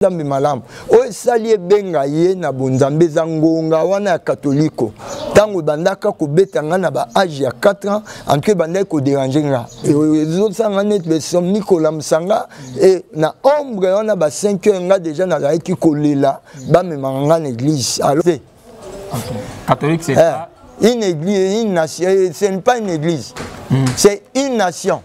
Nzambe malamu oyo esali ebenga ye na bonzambe eza ngonga wana ya katoliko ntango ebandaka kobeta nga na ba age ya 4 ans en tout ebandaki koderange nga ezosala nga neti besomni kolamusa nga e na ombre wana ba 5 heures nga deja nazalaki kolela bamemaka nga na église alors te catholique c'est eh, une église une nation eh, ce n'est pas une église c'est une nation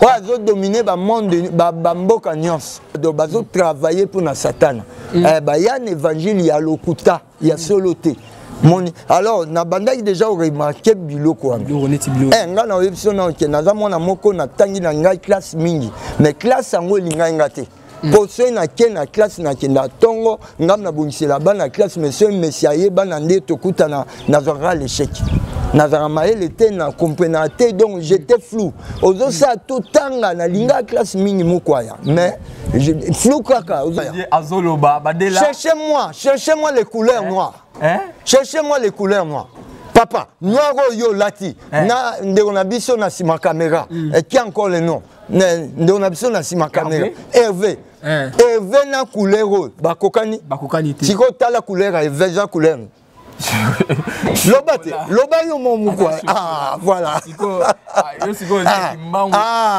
oyo azodomine bamonde bamboka nyonso donc bazotravaille mpo na satana eh, baya na évangile ya lokuta ya solo te moni alors nabandaki déjà oremarke biloko wana eh, ngai naoyebi so na oke naza mwana moko natangi na ngai classe mingi mais classe yango elingai nga te mpo soki nake na classe nakenda ntongo ngai nabongisela bana classe mais soki mesi aye bana nde tokutana nazwaka l'échec nazalaka mayele te na comprenaka te donc j'étais flou ozosala totanga nalingaka classe mingi mokwaya mais flou kaka azoloba badela cherchez moi cherchez moi les couleurs noires hein? Cherchez moi les couleurs noires papa noir oyo olati na ndeko na biso na nsima caméra qui encore le nom ndeko na biso na nsima caméra Hervé Hervé na couleur oyo bakokani bakokani te sikoyo tala couleur ya Hervé eza couleur loba te loba yo mo mokwa ah voilà yo sikoyo mbangu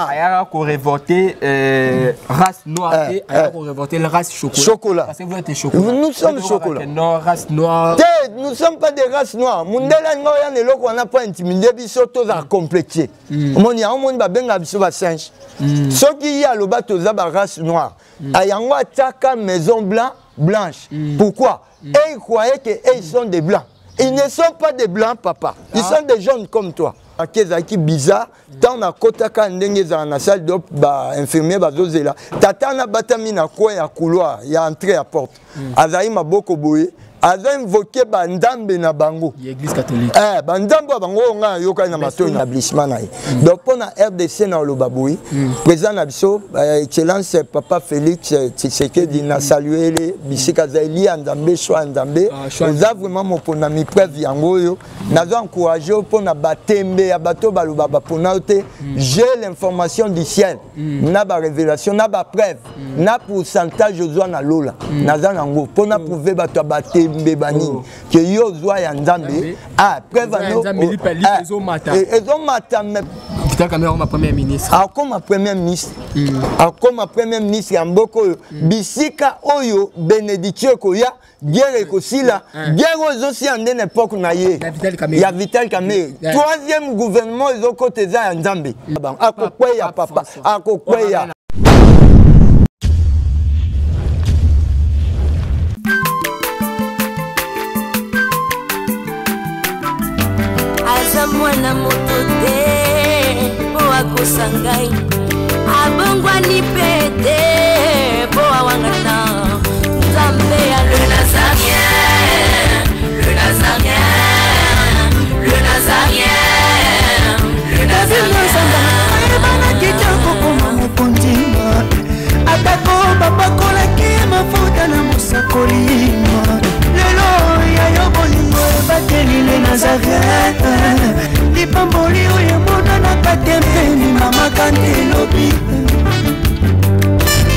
ayaka korevolte race noire te ayaka korevolte race chocolat chocolat parce que vous êtes chocolat nous sommes chocolat non race noire te nous sommes pas des races noires mundele alinga oya na eloko wana mpo intimide biso tozala complexe omoni yango omoni babengaka biso basinge soki ye aloba toza barace noire yango atiaka maison blanc blanche pourquoi et ils croyaient que eux, ils sont des blancs ils ne sont pas des blancs papa ils sont des jaunes comme toi ake ezalaki bizarre ntango nakotaka ndenge ezala na salle dop bainfirmier bazozela tata nabatami na coin ya couloir ya entrée ya porte azali maboko boye aza invoke banzambe na bango eh, banzambe ya bango oyo ngai nayokani na matoi na établissement na ye donc mpo na rdc na oloba boye président na biso excellence papa félix tshisekedi na saluele bisika aza eli ya nzambe choix ya nzambe oza vraiment moponami preuve yango oyo nazo encourage yo mpo na batembe ya bato baloba bapona yo te j'ai l'information du ciel na barévélation na bapreuve na pourcentage ozwa na lola naza nango mpo na prouve bato ya batembe banini ke yo ozwa ya nzambe ah preuve ezomata mais akoma premier ministre akoma premier ministre ya mboka oyo bisika oyo bénédiction ekoya guerre ekosila guerre oyo ezosila nde na époque na ye ya Vital Kamerhe troisième gouvernement ezokota eza ya nzambe akokweya papa akokweya aza mwana moto te mpo akosa ngai abongwani mpe te mpo awangana nzambe ya le nazarien le nazarien le nazarien le nazarien ayebanaki te kokoma mokonzi atako bapakolaki mafuta na mosakoli lelo ya yo bolingo ebateli le nazareth lipamboli oyo emonanaka te mpe limamaka nde elobi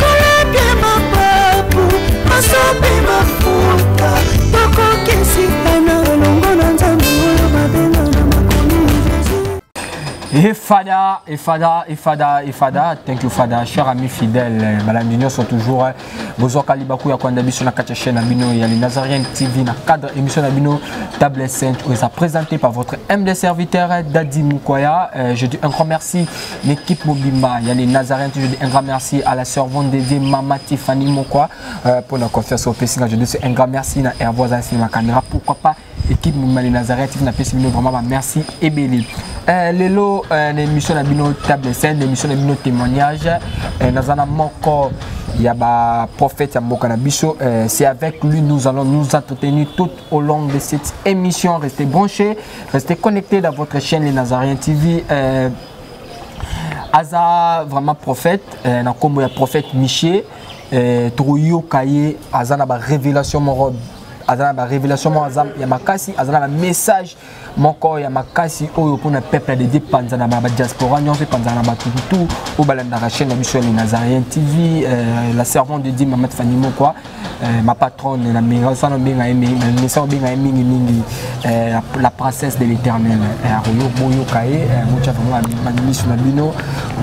kolapia mapapu masopi mafuta tokokisitana elongo na nzambe oyo babenga na makomi jesus Et Fada, et Fada, et Fada, et Fada, thank you Fada, cher ami fidèle, balandi nyonso toujours, bozwaka libaku ya kolanda biso na kati ya chaîne na bino ya les Nazariens TV na cadre émission na bino Table Sainte oyo eza présenté par votre humble serviteur Dadi Mukwaya. Je dis un grand merci l'équipe mobimba ya les Nazariens, je dis un grand merci à la servante de Dieu Mama Tiffany Mukwa pour la confiance au Pessinga. Je dis un grand merci na Hervois na caméra, pourquoi pas équipe mobimba les Nazariens TV na pesi bino vraiment ba merci ebele. Lelo na émission na bino Table Sainte, émission na bino témoignage, naza na moko ya ba prophète ya mboka na biso, c'est avec lui nous allons nous entretenir tout au long de cette émission. Restez branchés, restez connectés dans votre chaîne les Nazariens TV. Aza vraiment prophète, na kombo ya prophète Miché, toyoka ye aza na ba révélation moko aza na barévélation moko aza ya makasi, aza na bamessage moko ya makasi oyo mpona peuple de Dieu epanzana na badiaspora nyonso, epanzana na bato tout oyo balandaka chaîne na biso ya Le Nazaréen TV. La servante de Dieu Mama Fanny Mokwa, ma patronne na mesana obenga ye, mesana obenga ye mingimingi la princesse de l'Éternel. Akoyo boyoka ye, botia vraiment bamiso na bino.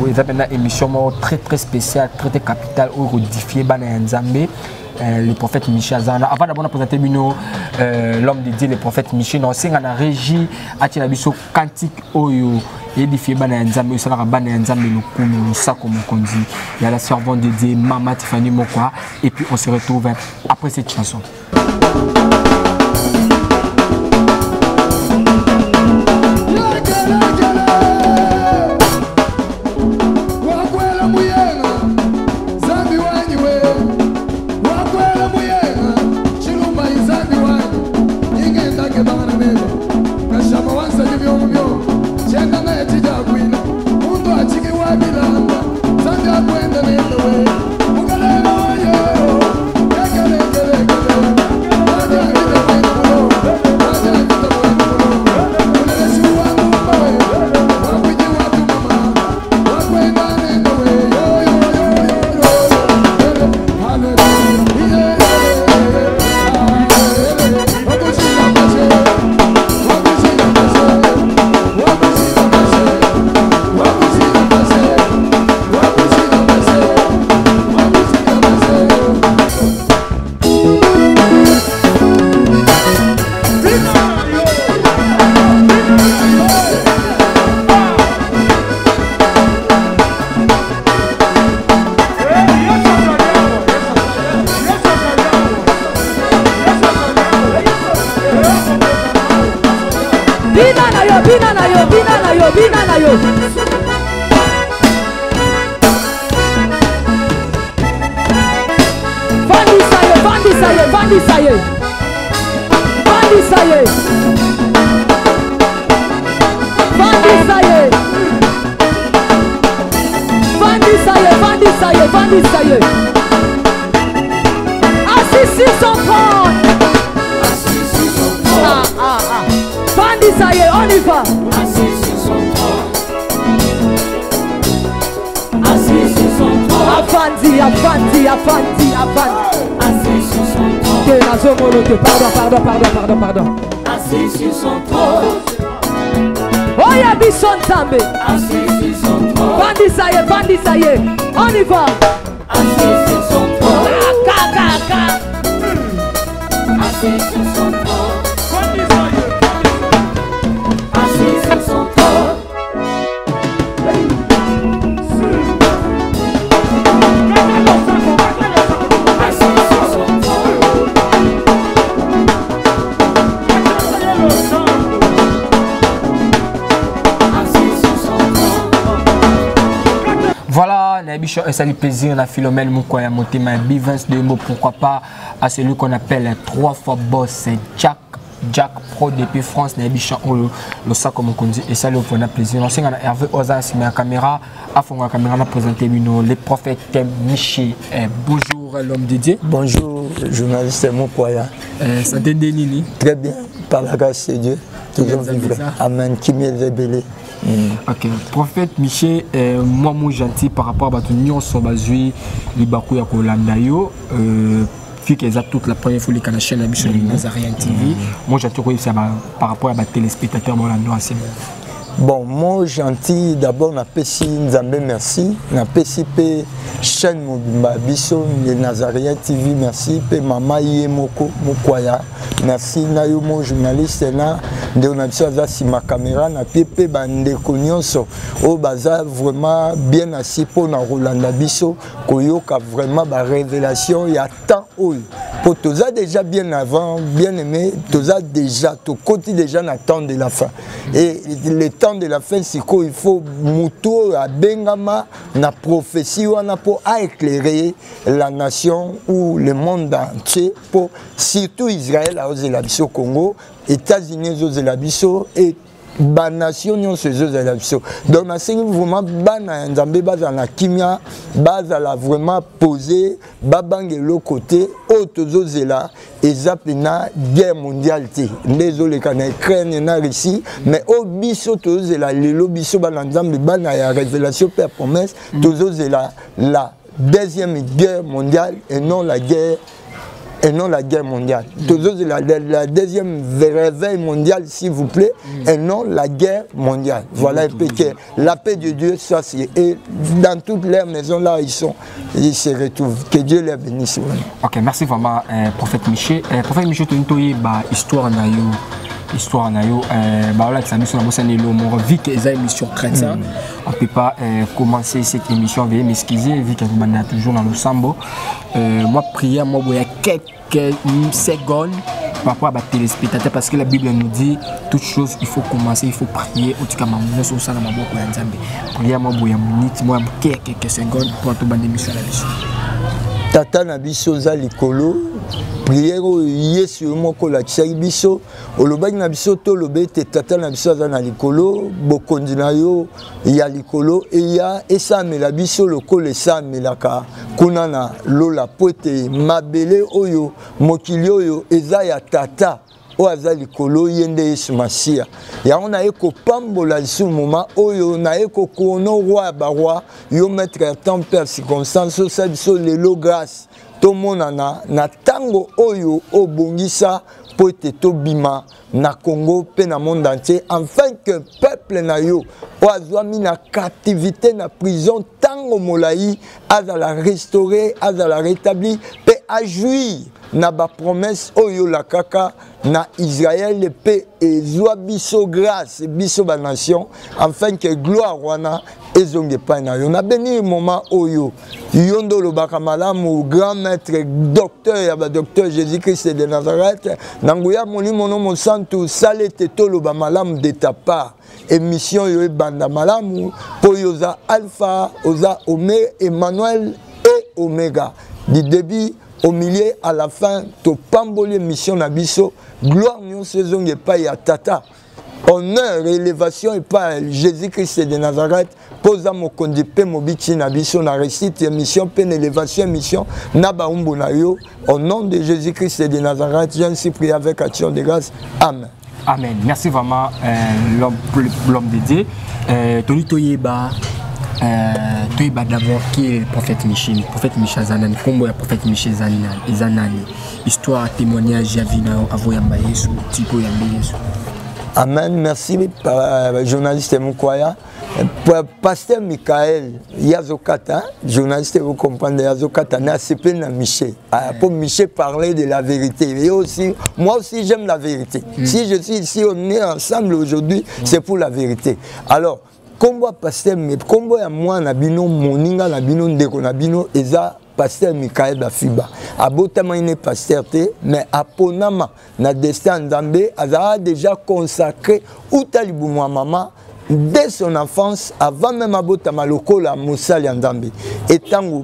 Eza mpenza émission moko très très spéciale, très très capitale, oyo koédifier bana ya Nzambe. Le prophète Michel Azana. Avant d'abord présenter bino l'homme de Dieu, le prophète Michel, non, c'est la régie atia biso cantique oyo édifier bana ya Nzambe, osalaka bana ya Nzambe lokumu, losako mokonzi ya la servante de Dieu Mama Tiffany Mokwa, et puis on se retrouve après cette chanson. Bina na yo, bina na yo, bina na yo, bina na yo. Vandisa ye, vandisa ye, vandisa ye. Vandisa ye. Vandisa ye. Vandisa ye, vandisa ye, vandisa ye. Assis sur son trône. Ah, ah, ah. Vandisa ye, on y va. Assis sur son trône. Assis sur son trône. Avandi, avandi, avandi, avandi. Assis sur son trône. Te nazomona te, pardon, pardon, pardon, pardon, pardon. Assis sur son trône. Oya biso Nzambe. Assis sur son trône. Vandisa ye, vandisa ye, on y va. Assis sur son trône. Ka, ka, ka. Assis sur son trône. Assis sur son trône. Assis sur son trône. Assis sur son trône. Voilà, nayebi esali plaisir na Philomène Moukoya Motema Bivens de mots, pourquoi pas à celui qu'on appelle trois fois boss Jack Jack Pro depuis France. Nayebi oyo losako mokonzi esali mpona plaisir. Nasenga na Hervé oza nsima ya caméra, afonga caméra na présenter bino les prophètes Miché. Bonjour l'homme de Dieu. Bonjour journaliste Mokwaya. Santé nde nini? Très bien, par la grâce de Dieu, toujours vivre. Amen. Kimi Ebele. Ok, prophète Miché, moi moi gentil par rapport à bato nyonso bazwi libaku ya kolanda yo, fike eza toute la première fois leka na chaîne na biso ya Nazaréen TV. Moi gentil koyebisa par rapport à batéléspectateur bolanda asema. Bon, moi gentil, d'abord napesi Nzambe merci, napesi pe chaîne mobimba biso le Nazaréen TV merci, pe mama ye moko Mokwaya merci na yo mo journaliste na ndeko na biso aza nsima caméra, na pie pe bandeko nyonso oyo baza vraiment bien assis mpona kolanda biso, koyoka vraiment ba révélation ya temps oyo, po toza déjà bien avant, bien aimé, toza déjà, tokoti déjà na temps de la fin. Et le temps de la fin sikoyo, il faut moto oyo abengama na prophétie wana mpo aéclairer la nation ou le monde entier, po surtout Israël aozela biso, Congo, États-Unis ezozela biso et Banation nyonso ezozala biso. Donc nasengi vraiment bana ya Nzambe bazala na kimia, bazala vraiment posé, babanga eloko te. Oyo tozozela eza mpena guerre mondiale te nde ezoleka na Ukraine na Russie, mais oyo biso tozozela lelo, biso bana Nzambe, bana ya révélation mpe ya promesse, tozozela la deuxième guerre mondiale et non la guerre mondiale. Toujours la deuxième réveil mondial, s'il vous plaît, et non la guerre mondiale. Voilà, et puis que la paix de Dieu soit sur et dans toutes leurs maisons là ils sont, ils se retrouvent. Que Dieu les bénisse. Ok, merci vraiment, prophète Michel. Prophète Michel, tu as histoire na yo. Histoire na yo, bah voilà, ça mission na bosani lo moko, vu que eza émission chrétien, on peut pas commencer cette émission, veuillez m'excuser, vu que vous toujours dans le sambo. Moi prière, moi boya quelques secondes par rapport à ma téléspectateur, parce que la Bible nous dit toute chose, il faut commencer, il faut prier. En tout cas, ma so sala maboko ya Nzambe. Prière, moi boya minute, moi quelques secondes pour tout bande émission na biso. Tata na biso oza likolo, prière oyo Yesu yo moko olakisaki biso, olobaki na biso toloba ete: Tata na biso aza na likolo, bokonzi na yo ya likolo eya, esalamela biso lokola esalamelaka kuna na lola, po ete mabele oyo, mokili oyo eza ya Tata oyo aza likolo, ye nde Yesu Masiya. Yango naye kopambola lisusu moma oyo, naye kokona roi ya baroi, yo maître ya temps mpe ya circonstance. Osala biso lelo grâce tomonana na ntango oyo obongisa mpo ete tobima na Congo mpe na monde entier, afin que peuple na yo oyo azwami na captivité, na prison ntango molai, azala restauré, azala rétabli mpe ajouir na bapromesse oyo olakaka na Israel, mpe ezwa biso grâce, biso banation, afin que gloire wana ezonga epai na yo. Nabeni moment oyo, yo nde olobaka malamu, grand maître, docteur ya badocteur, Jésus Christ de Nazareth, na nguya Molimo no Mosantu, sala ete toloba malamu de ta part, émission oyo ebanda malamu, mpo oyo oza Alpha, oza Ome, Emmanuel et Omega, du début au milieu à la fin. Topamboli émission na biso, gloire nyonso ezonga epai ya Tata, honneur, élévation epai ya Jésus-Christ de Nazareth, mpo oza mokonzi mpe mobiti na biso na réussite émission mpe na élévation émission na baumbu na yo. Au nom de Jésus-Christ de Nazareth, j'ai ainsi prié avec action de grâce. Amen. Amen. Merci vraiment, l'homme de Dieu. Tony Toyeba, Toyeba d'abord qui est le prophète Michel. Le prophète Michel aza nani? Kombo ya prophète Michel eza nani? Eza nani? Histoire, témoignage ya vie na yo avant yamba Yesu, tipo yamba Yesu. Amen. Merci, journaliste Moukoya. Pasteur Michael Yazokata, journaliste, vous comprenez, Yazokata, na na Michel. Ah, pour Michel parler de la vérité. Et aussi, moi aussi, j'aime la vérité. Si je suis ici, on est ensemble aujourd'hui, c'est pour la vérité. Alors, kombo pasteur, mais kombo ya mwana bino, moninga na bino, ndeko na bino, eza pasteur Michael Bafiba. Abotama ine pasteur te, mais aponama na destin Nzambe, azala déjà consacré uta libumu ya mama, dès son enfance, avant même abotama lokola mosali ya Nzambe. Etango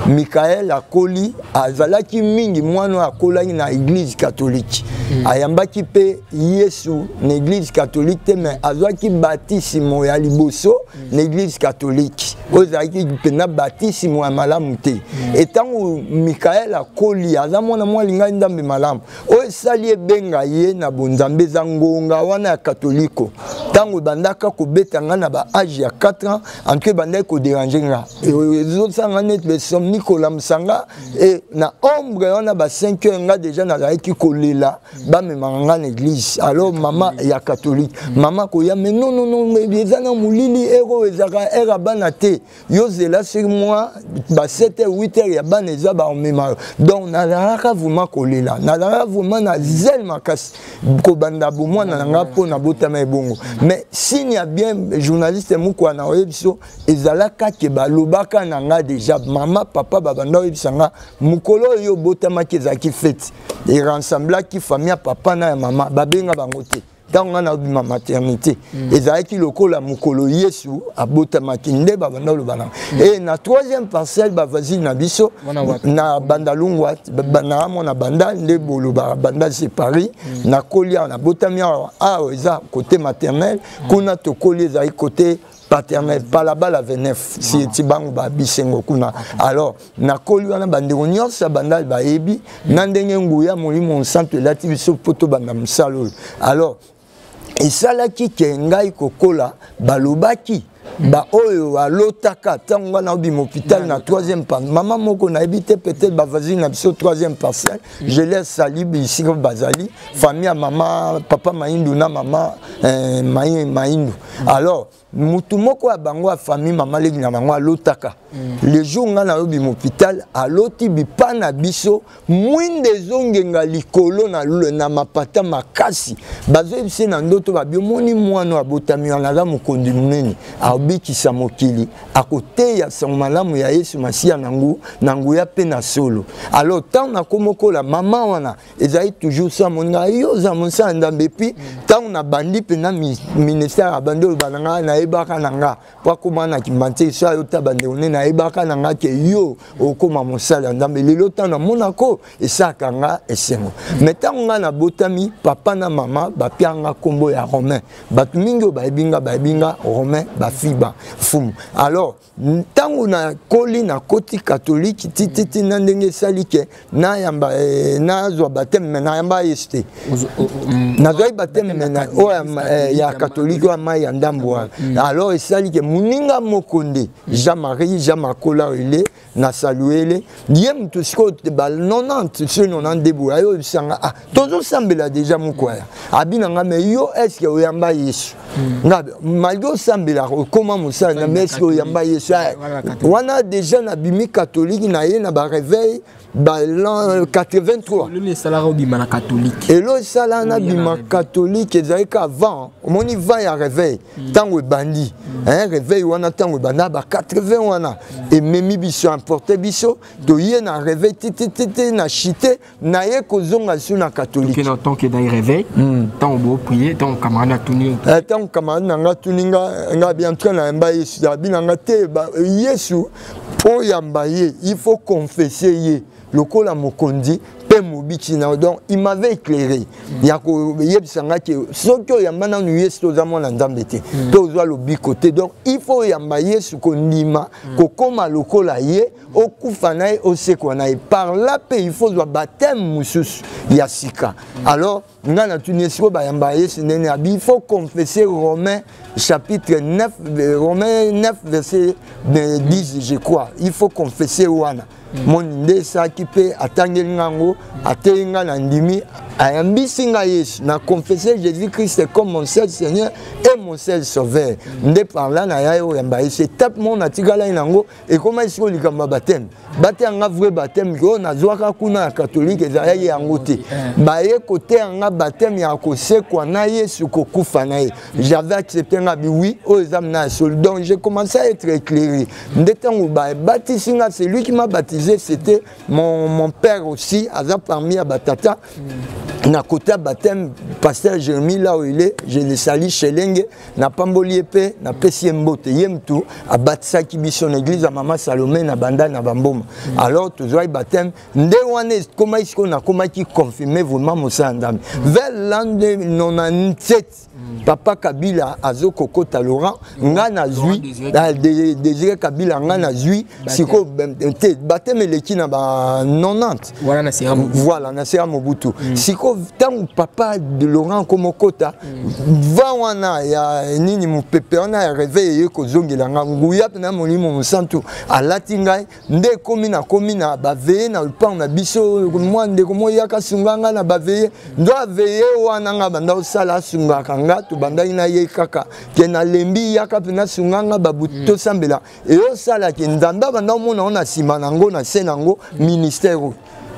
Mikael akoli, azalaki mingi mwana oyo akolaki na église catholique. Ayambaki mpe Yesu na église catholique te, mais azwaki batisimo ya liboso na église catholique oyo ezalaki mpenza batisimo ya malamu te. Etango Mikael akoli, aza mwana mwa alingai Nzambe malamu. Oyo esali ebenga ye na bonzambe eza ngonga wana ya katoliko. Ntango ebandaka kobeta nga na baage ya 4 ans, en tout cas ebandaki kodéranger nga, ezosala nga neti besomni kolamusa nga e na ombre wana ba 5 heures, nga déjà nazalaki kolela, bamemaka nga na église. Alors mama ya catholique, mama koya: "Mais non, non, non, eza na molili, heure oyo ezalaka heure ya bana te, yo zela sur moi ba 7 heures, 8 heures ya bana eza bamema." Donc nazalaka vraiment kolela, nazalaka vraiment na zèle makasi kobanda bomwana na nga mpo nabotama ebongo. Mais signe ya bien, journaliste Mokwana, oyebi biso ezalaka ke balobaka na nga déjà, mama, papa babanda oyebisa nga: mokolo oyo obotamaki ezalaki fête, erassemblaki famille ya papa na ya mama, babenga bango te. Ntango ngai nabima maternité, ezalaki lokola mokolo Yesu abotamaki nde babanda oloba na e na troisième parcelle, bavoisine na biso na Bandalungwa, na mwana Banda nde bolobaka Banda, c'est Paris. Nakoli awa, nabotami awa. Awa eza côté maternel, kuna tokoli ezali côté paternel, Palabala 29, si ti bango babisengo kuna. Alors nakoli wana, bandeko nyonso ya Bandali bayebi na ndenge nguya Molimo Mosantu elati biso mpo tobanda mosala oyo. Alors esalaki ke ngai kokola, balobaki baoyo balotaka ntango ngai naobima hôpital na troisième par mama moko, nayebi te, peut-être bavoisine na biso troisième parcelle, je les salue bisika bazali, famille ya mama papa Maindu na mama Maindu. Alors mutu moko ya bango ya famille, mama leki na bango, alotaka le jour ngai nayobima hôpital, aloti bipa na biso mwinda ezongenga likolo na mapata makasi. Bazoyebisa na ndoto, babi: "Omoni mwana abotami wana, aza mokonzi monene, abikisa mokili, akoteya sango malamu ya Yesu Masiya na nguya mpe na solo." Alors ntango nakomokola, mama wana ezali toujours so amoni ngai: "Yo oza mosala Nzambe." Et puis ntango nabandi mpena ministère, abandi oloba na ngai: "Nayebaka na nga po akóma na Kimbanseke so ayota bandeko nde nayebaka na nga ke yo okóma mosali ya Nzambe." Lelo ntango namonako, esalaka nga esengo. Mais ntango ngai nabotami, papa na mama bapia nga nkombo ya Romain. Bato mingi oyo bayebi nga, bayebi nga Romain Bafiba Fumu. Alors ntango nakoli, nakoti catholique tititi na ndenge esali ke nayamba, nazwa baptême, mais nayamba Yesu te. Nazwaki baptême mais oyo ya catholique, oyo ya mai ya ndambo wana. Alors esali ke moninga moko nde Jean-Marie, Jean Makola ele na saluele ye moto sikoyo ba 90 so 92 boye, ayebisanga: "Ah, tozosambela déjà mokwaya." Abi na nga: "Mais yo, est-ce oyamba Yesu?" Nga: "Malgré osambelaka, okóma mosala na, mais est-ce oyamba Yesu?" Wana déjà nabimi catholique na ye na baréveil ba l'an 83. Lelo esalaka obima na catholique? Elo esala nabima catholique ezali ka avant. Omoni vent ya réveil ntango ebandi, réveil wana ntango ebanda ba 80 wana, ememi biso, emporte biso, toye na réveil titititi na chite, naye kozonga su na catholique. Ok, tant que dans réveil, ntango boprier, ntango camarade atuni? Ntango camarade na nga atuni nga, nga bien train nayamba Yesu. Abi na nga te: "Yesu, mpo oyamba ye, il faut confesser ye lokola mokonzi mpe mobiki na." Donc il m'avait éclairé ya koyebisa nga ke soki oyamba nanu Yesu, toza mwana Nzambe te mpe ozwa lobiko te. Donc il faut oyamba Yesu, kondima kokóma lokola ye, okufa na ye, osekwa na ye. Par là mpe il faut ozwa baptême mosusu ya sika. Alors ngai natuni ye: "Sikoyo bayamba Yesu ndenge?" Abi: "Il faut confesser Romain chapitre 9, Romain 9 verset 10, je crois, il faut confesser wana." Moni nde esalaki mpe atangeli nga yango, ateyi nga, na ndimi, ayambisi nga Yesu, na confesse Jésus Christ comme mon seul Seigneur et mon seul Sauveur. Nde par là na yai oyamba Yesu. Étape moko natikalaki nango, ekomaki sikoyo likambo ya baptême. Bateya nga vrai baptême oyo nazwaka kuna ya catholique ezalaki yango te. Baye koteya nga baptême ya kosekwa na Yesu, kokufa na ye. J'avais accepté, nga bi oui, oyo eza na ya solo. Donc j'ai commencé à être éclairé. Nde ntango babatisi nga, c'est lui qui m'a baptisé, c'était mon père aussi, aza parmi ya batata na côté ya baptême, pasteur Jérémie, là où il est, je le salue, Chelenge, napamboli ye mpe napesi ye mbote. Ye mutu abatisaki biso na église ya mama Salomé na Banda na Bamboma. Alors tozwaki baptême nde wana ekomaki sikoyo nakomaki confirmé vraiment mosala Nzambe vers l'an 97. Papa Kabila azokokota, Laurent, nga nazwi Désiré Kabila, nga nazwi sikoyo te baptême eleki na ba 90. Voilà, na sera. Voilà, na sera Mobutu. Sikoyo ntango papa de Laurent komokota, vent wana ya nini, mopepe wana ya réveil eye kozongela nga, nguya mpe na Molimo Mosantu alati ngai. Nde ekomi nakomi na baveillée na lupango na biso. Mwa ndeko moyaka asunga ngai na baveillée, ndo aveillée wana nga banda osala, asungaka nga, tobandaki na ye kaka ke nalembi, yaka mpe nasunga nga babutu, tosambela. Eyosalaki Nzambe abanda omona ngo na nsima nango na se nango ministère oyo.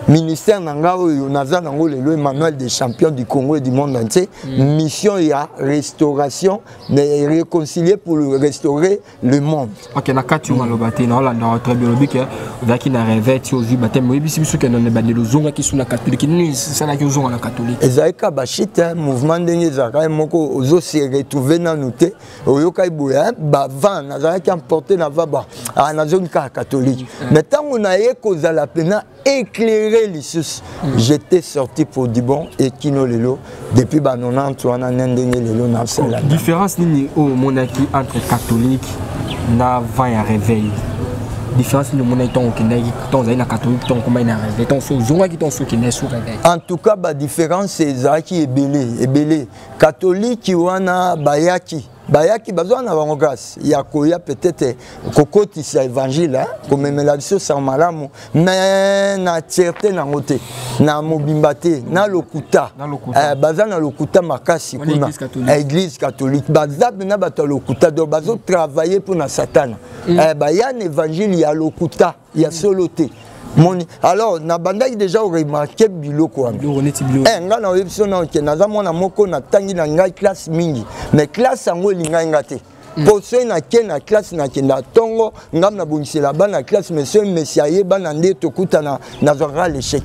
Ministère na nga oyo naza nango lelo, Emmanuel des champions du Congo et du monde entier, mission ya restauration, mais réconcilier pour restaurer le monde. Ok, na kati oyo maloba te, naolanda très bien. Olobi ke ozalaki na réveil ti ozwi baptême. Oyebisi biso ke na ebandeli ozongaki su na catholique. Nini esalaki ozonga na catholique? Ezalaki kaka bashite, mouvement ndenge ezalaka ye moko, ozose retrouve nanu te. Oyokaki boye bavent, nazalaki emporte na va ba, ah, nazongi kaka catholique. Mais ntango naye kozala mpena éclairé lisusu, j'étais sorti pour du bon. Et kino lelo, depuis ba 90 wana, ne ndenge lelo nasala. Différence nini oyo omonaki entre catholique na vent ya réveil? Différence nini omonaki ntango okendaki, ntango ozali na catholique, ntango okomaki na réveil, ntango so ozongaki, ntango so okendaki sur réveil? En tout cas, badifférence ezalaki ebele ebele. Catholique wana bayaki bazwa na bango grâce ya koya peut-être kokotisa évangile, komemela biso sango malamu, mais na tierté nango te, na mobimba te, na lokuta. Baza na lokuta makasi kuna. Église catholique baza mpena bato ya lokuta, donc bazotravaille mpona Satana. Baya na évangile ya lokuta, ya solo te. Moni, alors nabandaki déjà oremarquer biloko wana. Ngai na oyebi so na oke, naza mwana moko natangi na ngai classe mingi, mais classe yango elingai nga te, mpo soki nake na classe, nakenda ntongo, ngai nabongisela bana classe, mais soki mesi aye bana nde tokutana, nazwaka l'échec,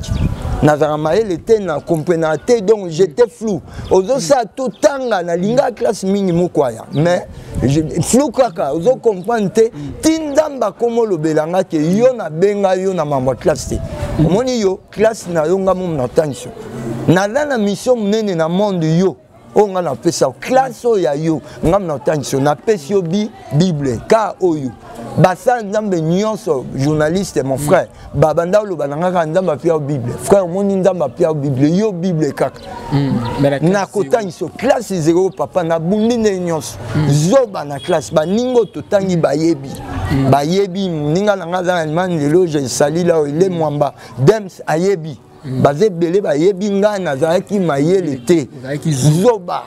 nazalaka mayele te, na comprenaka te, donc j'étais flou. Ozosala totanga, nalingaka classe mingi mokwaya, mais flou kaka, ozocomprendre te. Ti Nzambe akoma olobelanga ke yo nabenga yo na mambo ya classe te. Omoni, yo classe na yo, nga momu natangiso, naza na mission monene na monde. Yo oyo nga napesa classe oyo ya yo, nga na otangiso, napesi yo bi Bible ka oyo basala Nzambe nyonso. Journaliste, mon frère, babanda oloba na nga kaka Nzambe apia yo Bible. Frère, omoni, Nzambe apia yo Bible, yo Bible kaka nakotangiso. Classe zero, papa, nabundi ndenge nyonso, zoba na classe. Baninga oyo totangi bayebi, bayebi. Moninga na nga aza na Allemagne lelo, je sali la ele Mwamba Dems, ayebi. Baza ebele bayebi ngai nazalaki mayele te, zoba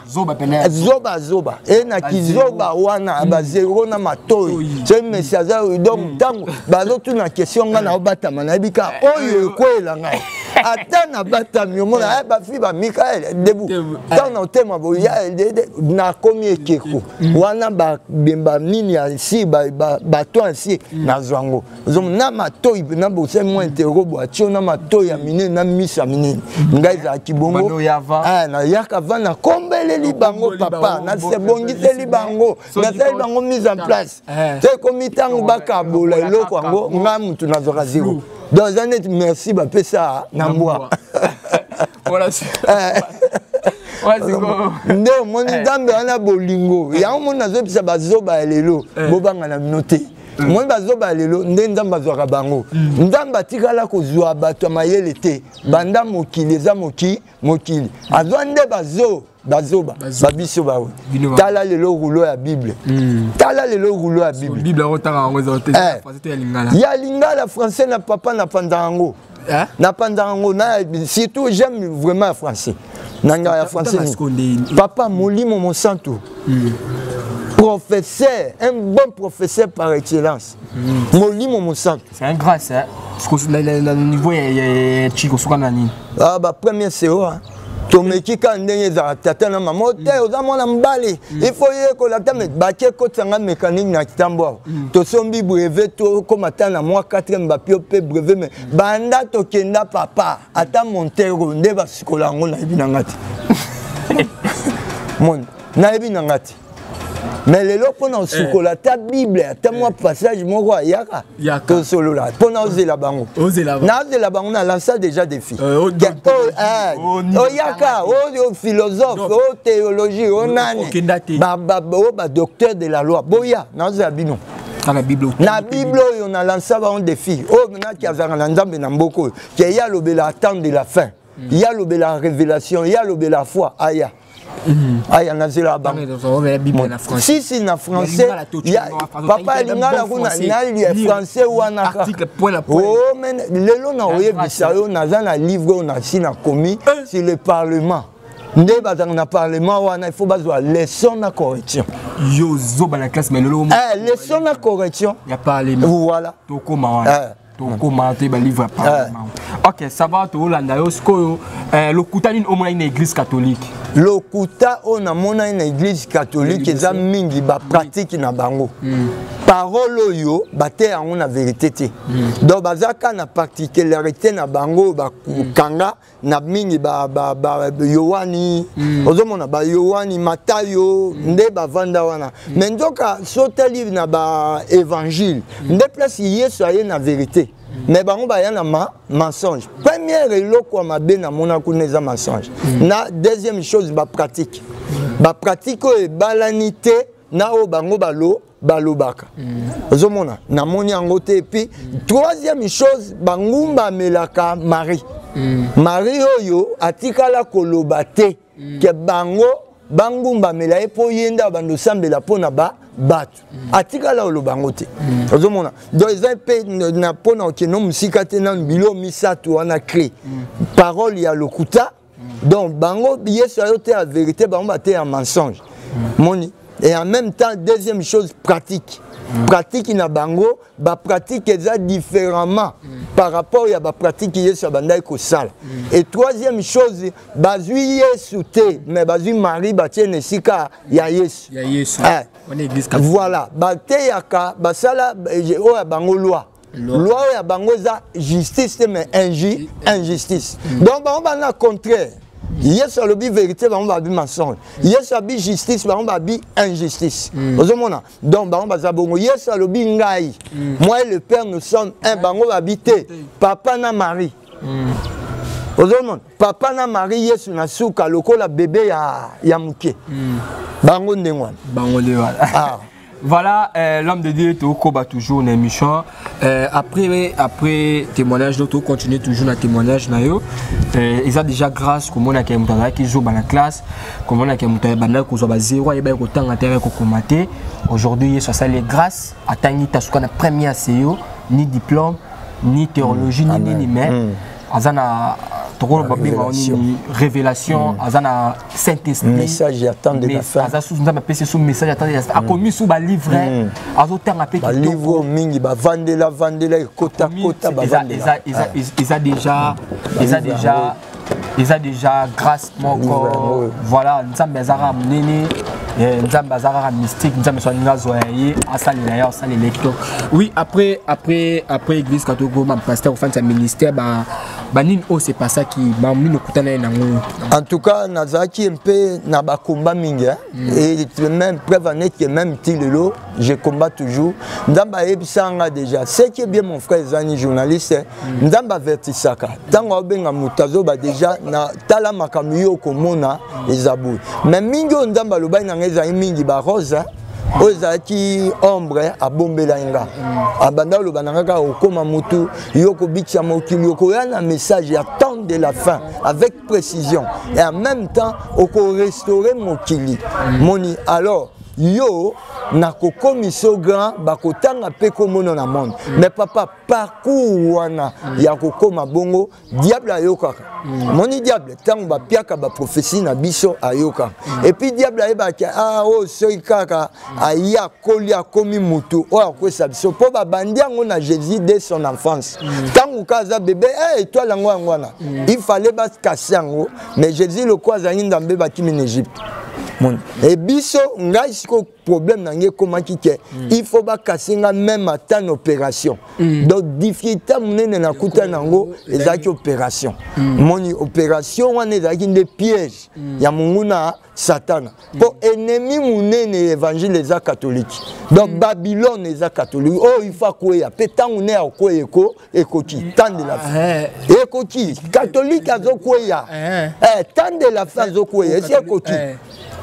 zoba zoba. E na kizoba wana, bazero na matoi, soki mesi aza. Donc ntango bazotuna question, ngai naobatama, nayebi kaka oyo ekweyela ngai, ata nabatami. Omona bafi ba Mikael debu, ntango na otema boya, nakomi ekeko wana, babemba nini ya si bato ya si, nazwa yango na matoi na bosali mwa interro bo atio na matoi ya minene na miso ya minene. Ngai ezalaki bongo, nayaka va, nakombeleli bango, papa, nasebongiseli bango, nasali bango mise en place. Te ekomi ntango bakabola eloko yango, ngai mutu nazwaka zero. Donc eza neti merci bapesa na mbwa. Nde omoni Nzambe wana bolingo yango. Moni, nazoyebisa bazoba ya lelo, bobanga na bino te. Omoni bazoba ya lelo nde Nzambe azwaka bango. Nzambe atikala kozwa bato ya mayele te banda mokili eza mokili. Azwa nde bazo bazoba babiso bawe. Tala lelo rouleau ya Bible, tala lelo rouleau ya Bible ya lingala, français na papa, napanzaka yango, napanzaka yango na surtout j'aime vraiment ya français na ngai ya français. Papa, Molimo Mosantu, professeur, un bon professeur par excellence, Molimo Mosantu. C'est un grâce, hein? Na niveau ya chiko soka na nini? Ah, ba premier CO, hein. Tomeki kaka ndenge ezalaka, tata na mama te, oza mwana mobali, il faut yekola ta bake kotisanga mécanique na kitambo awa. Tosombi brevet, tokóma ta na mwa 4e, bapio mpe brevet, mais banda tokenda, papa, ata montero nde basikola yango, nayebi nanga te. Moni, nayebi nanga te. Mais lelo mpona osukola ata Bible, ata mwa passage moko ayaka, tosolola mpona ozela bango, nazela bango, na lança déjà défi. Oyaka oyo philosophe, oyo théologie, oyo nani, oyo badocteur de la loi, boya, nazela bino na Bible oyo. Na lança bango défi oyo naki azalaka na Nzambe na mboka oyo, ke ye alobela attente de la fin, ye alobela révélation, ye alobela foi, aya aya, nazela bango. Sisi na français, papa, lingala kuna nalia français wana kaka. Lelo na oyebisa yo, naza na livre oyo nasi nakomi sur le parlement. Nde bazalaka na parlement wana, il faut bazwa leçon na correction. Yo zoba na classe, mais lelo leçon na correction ya parlement. Voilà. Tokoma wana. Tokóma toyeba livre ya parlement. Ok, ça va, toolanda yo sikoyo. Lokuta nini omonaki na Église catholique? Lokuta oyo namonaki na Église catholique eza mingi. Bapratique na bango, parole oyo bateya yango na vérité te. Donc baza kaka na particularité na bango oyo bakanga na mingi ba Yohani. Ozomona bayohani, Matayo, nde bavanda wana. Mais nzoka sotali na baévangile nde place Yesu aye na vérité, mais bango baya na ma mensonge. Première eloko ya mabe namona kuna eza mensonge. Na deuxième chose, bapratique, bapratique oyo ebalani te na oyo bango balobaka. Ozomona, namoni yango te. Et puis troisième chose, bangumba amelaka Marie. Marie oyo atikala koloba te ke bango bangumbamela ye mpo ye nde abanda osambela mpo na bato. Atikala oloba yango te. Ozomona, donc eza mpe na mpo na okende mosika te. Nanu bilo misato wana clé: parole ya lokuta. Donc bango, Yesu ayo te ya vérité, bango bate ya mensonge. Moni, et en même temps, deuxième chose, pratique. Pratique na bango, bapratique eza différemment par rapport ya bapratique Yesu abandaki kosala. Et troisième chose, bazwi Yesu te, mais bazwi Marie, batie na esika ya Yesu. Ya Yesu. Eh. Wana Église catholique. Voilà, bateyaka, basala oyo ya bango loi. Loi oyo ya bango eza justice te, mais injustice. Donc bango bana contraire. Yesu alobi vérité, bango babi mensonge. Yesu abi justice, bango babi injustice. Ozomona, donc bango baza bongo. Yesu alobi: "Ngai, moi et le Père, nous sommes un." Bango babi te, papa na Marie. Ozomona, papa na Marie, Yesu na suka lokola bebe ya moke. Bango ndenge wana. Bango nde wana. Ah. Voilà, l'homme de Dieu, tokoba toujours une émission. Après témoignage, donc continuer toujours le témoignage. Na yo. Ils ont déjà grâce, comme on a qui joue dans la classe, comme on a qui banda ko ba zéro et ba ko tanga terre ko komate. Aujourd'hui, il y a les grâces atangi tasuka na première CO, ni diplôme, ni théologie, ni ni ni, mais azana tokolo babenga nini, révélation, aza na Saint-Esprit. Message ya temps de la fin. Aza susu, Nzambe apesi su message ya temps de la fin, akomi su balivre, azotanga mpe. Balivre mingi bavandela vandela, ekotakota, bavandela. Eza déjà grâce moko. Voilà, Nzambe aza kaka monene, Nzambe aza kaka mystique. Nzambe so alingi azwa ya ye, asalela ye, asalela ye kitoko. Oui, après Église catholique, bapasteur ofandisa ministère, banini oyo se passaki, banini okutana ye nango? En tout cas, nazalaki mpe na bakomba mingi, hein? Et même preuve en est que même ti lelo, je combat toujours. Nzambe ayebisa nga déjà. Ce qui est bien, mon frère ezani journaliste, Nzambe avertisaka ntango aobenga moto, azoba déjà na tala makambo yo okomona eza boye. Mais mingi oyo Nzambe alobaki na ngai ezali mingi barose oyo ezalaki ombre abombelaki nga. Abanda oloba na nga kaka: okóma motu, yo kobikisa mokili, okoya na message ya temps de la fin avec précision et en même temps okorestaurer mokili. Moni, alors yo nakokomisa yo grand, bakotanga mpe komona na monde. Mais papa, parcours wana ya kokóma bongo, diable ayokaka. Moni, diable ntango bapiaka baprophétie na biso, ayokaka. Et puis diable ayebaki: ah, oyo soki kaka aye, akoli, akomi mutu oyo akwesa biso, mpo babandi yango na Jésus dès son enfance. Ntango ka aza bébé, eh, étoile yango, yango wana il fallait bakase yango. Mais Jésus lokola azalaki Nzambe, bakimi na Égypte. E biso, ngai sikoyo problème na ngai ekomaki ke il faut bakase nga même ata na opération. Donc difficulté monene nakuta nango ezalaki opération. Moni, opération wana ezalaki nde piège ya monguna Satana, mpo ennemi monene évangile eza catholique. Donc Babylone eza catholique oyo il faut akweya. Mpe ntango ne akweya, ekoki temps de la fin ekoki, catholique azokweya. Temps de la fin azokweya, esi ekoki,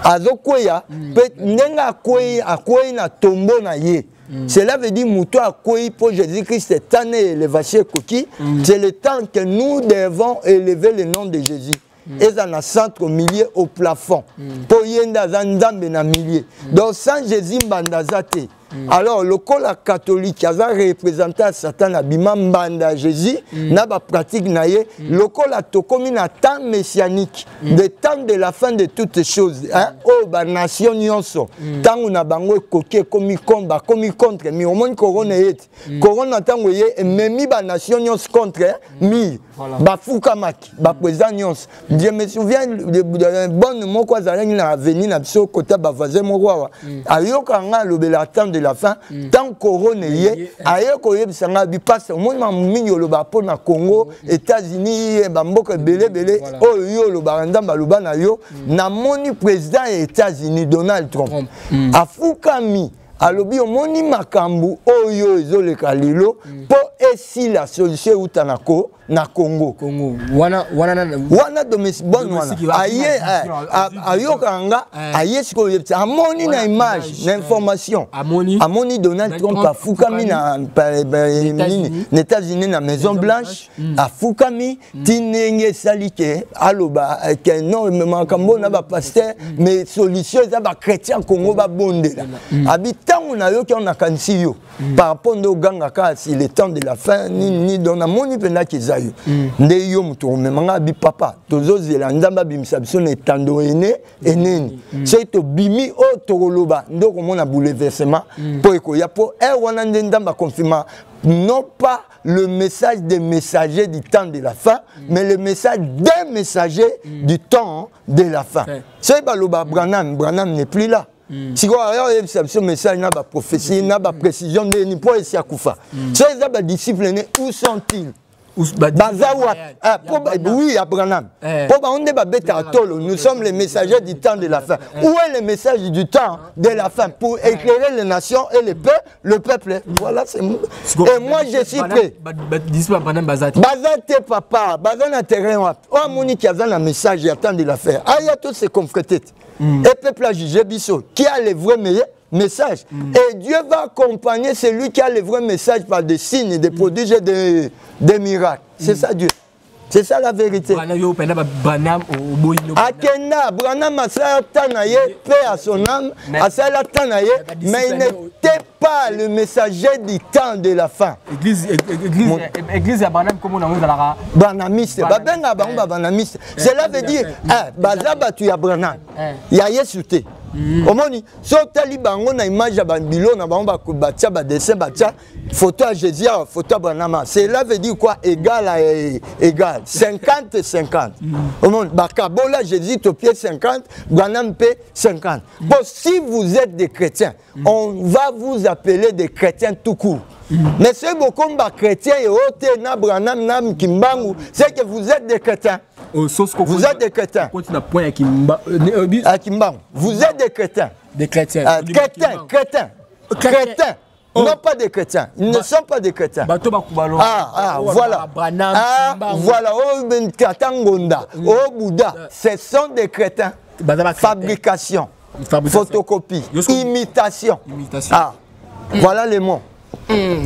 azokweya. Mpe ndenge akwei, akwei na tombo na ye. Cela veut dire moto akwei mpo Jésus Christ temps na élévation ekoki. C'est le temps que nous devons élever le nom de Jésus, eza na centre, au milieu, au plafond, mpo ye nde aza Nzambe na milieu. Donc sans Jésus, mbanda aza te. Alors lokola catholique aza représentant ya Satan, abima mbanda ya Jésus na bapratique na ye. Lokola tokomi na temps messianique, de temps de la fin de toutes choses, hein, oyo banation nyonso ntango na bango ekoki, ekomi bakomi contre mur. Omoni corona eye ti corona, ntango eye ememi banation nyonso contre mur, bafukamaki baprésident nyonso. Je me souviens bonne moko azalaki na avenue na biso, kota bavoisin moko awa, ayoka nga alobela temps de la fin. Tant corona eye, aye koyebisa nga bipase: omoni makambo mingi olobaka mpo na Congo, États-Unis, bamboka ebele ebele oyo yo olobaka, Nzambe aloba na yo. Namoni président ya États-Unis Donald Trump afukami, alobi: omoni makambo oyo ezoleka lelo, mpo esila, solution euta na ko na Congo. Congo wana wana. Wana bon wana aye ayokaka nga, aye sikoyo oyebisa, amoni na image, na information, amoni Donald Trump afukami na nini, na États-Unis, na Maison Blanche, afukami ti ndenge esali ke aloba ke non, makambo na bapasteur, mais solution eza bachrétien Congo babondela. Abi ntango nayoki yango, nakanisi yo par rapport nde ogangaka si le temps de la fin nini nini. Donc namoni mpenzaki eza yo nde yo moto omemanga. Abi papa, tozozela Nzambe abimisa biso na etando ene eneni. Soki tobimi, oyo tokoloba nde okomona bouleversement mpo ekoya, mpo ere wana nde Nzambe akonfirma non pas le message des messagers du temps de la fin, mais le message d'un messager du temps de la fin. Soki baloba Branham, Branham n'est plus là. Sikoyo aya oyebisa biso message na baprophétie na baprécision ndeni mpo esi akufa? Soki eza badisciple ne, où sont-ils? Baza wapi? Oui, Abraham, mpo bango nde babetaka tolo: nous sommes les messagers du temps de la fin. Où est le message du temps de la fin pour éclairer les nations et le peuple, le peuple? Voilà, c'est et moi je suis prêt. Baza te, papa, baza na terrain wapi? Oyo amoniki aza na message ya temps de la fin, aya to se confronter te et peuple a jugé biso qui a le vrai meilleur message. Et Dieu va accompagner celui qui a le vrai message par des signes, des prodiges et des miracles. C'est ça Dieu. C'est ça la vérité. Akenda, Branham asala ta na ye, paix à son âme, asala ta na ye, mais il n'était pas le messager du temps de la fin. Église, église, église ya Branham, comment on a Branhamiste, babenga bango ba Branhamiste. Cela veut dire, baza batu ya Branham. Ya Yesu te. Omoni so otali bango na image ya babilo na bango, batia badessin, batia photo ya Jésus awa, photo ya Branham. Cela veut dire quoi? Égal à égal, 50 50. Omoni bakabola Jésus, topie 50, Branham mpe 50. Bon, si vous êtes des chrétiens, on va vous appeler des chrétiens tout court. Mais soki bokomi bachrétien eo te na Branham na Kimbangu, c'est que vous êtes des chrétiens. Vous êtes des chrétiens. À Kimbangu. Vous êtes des chrétiens. Des chrétiens. Chrétiens, chrétiens. Chrétiens. Oh. Non, pas des chrétiens. Ils ne sont pas des chrétiens. Ah, ah, voilà. Ah, voilà. Oh, Katangonda. Oh, Bouddha. Ce sont des chrétiens. Fabrication. Photocopie. Imitation. Ah, voilà les mots. Et